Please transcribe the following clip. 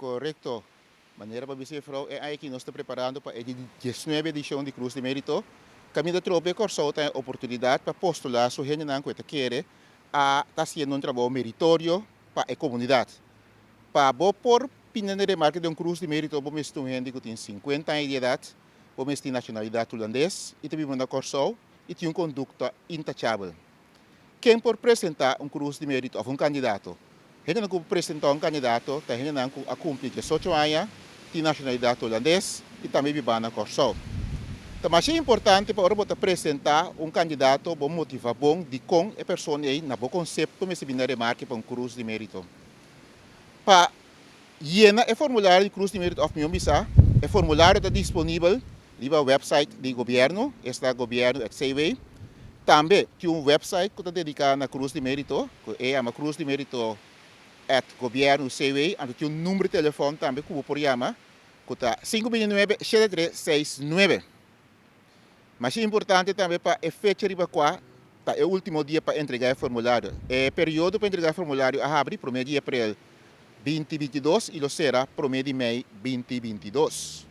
Korekto. Manera bo a bisa juffrouw, e aña aki nos ta preparando pa e di diesnuebe edishon di Krus di Mérito. Kaminda trope Kòrsou ta e oportunidat pa postulá su hendenan ku e ta kere a ta hasiendo un trabou meritorio pa e komunidat. Pa bo por pinda na e remarke di un Krus di Mérito bo mester un hende ku tin sinkuenta aña di edat, bo mester tin nashonalidat hulandes i ta biba na Kòrsou i tin un kondukta intachabel. Ken por presentá un krus di mérito òf un kandidato? Hendenan ku por presentá un kandidato ta hendenan ku a kumpli diesocho aña, tin nashonalidat hulandes i tambe bibá na Kòrsou. Ta masha importante pa ora bo ta presentá un kandidato bo motivá bon dikon e persona ei na bo konsepto mester bini na remarke pa un krus di mérito. Pa yena e formulario di krus di mérito òf mihó bisá e formulario ta disponibel Riba website di gobièrnu, esta gobièrnu at cw. Tambe tin un website ku ta dediká na Krus di Mérito, ku e yama Krus di Mérito at gobièrnu cw. Anto tin un number di telefòn tambe ku bo por yama, ku ta 529 7369. Masha importante tambe pa e fecha riba kua ta e último dia pa entregá e formulario. E periodo pa entregá e formulario a habri promé di aprel 2022 i lo sera promé di mei 2022.